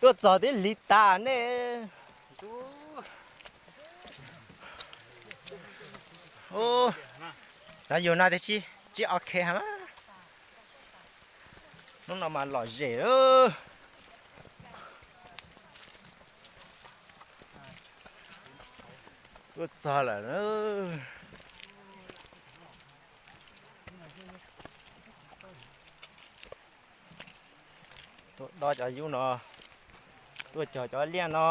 Tuaj txog twb lig tas nej. Ub, cov yug no tiag tsis, tsis ok heev. Hnub no mas lom zem lawm. Tuaj txog lawm. Tuaj dob cov yub no, tuaj cog cov liaj no.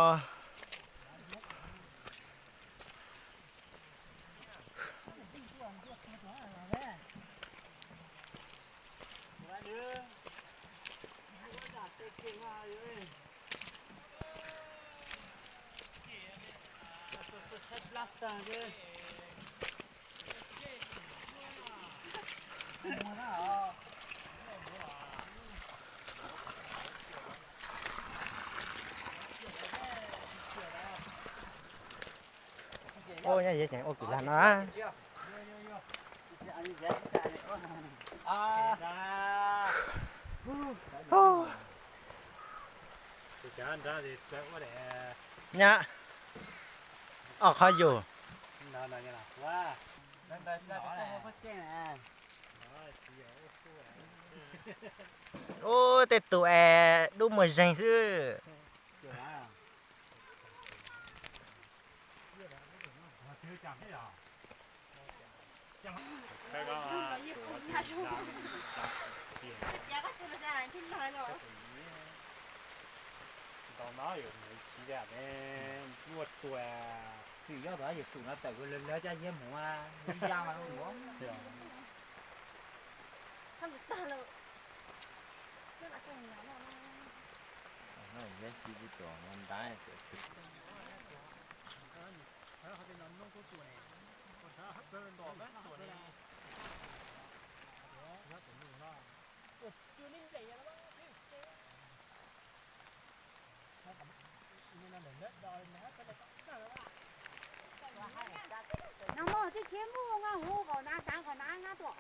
Ua nyob yog ceev ua kwv lag no. Nyab, ob qhov yus. Ub, tej tus es dub muag zeeg xwb. Ntau no yus mus tsis dab ne, muaj tua. Txwm yog tod yus tsum no tawm lawv cov yias mus, ib yam mas mus. No muaj tib khiav muaj nqa huv kom nav saav kom nav nqa tuaj.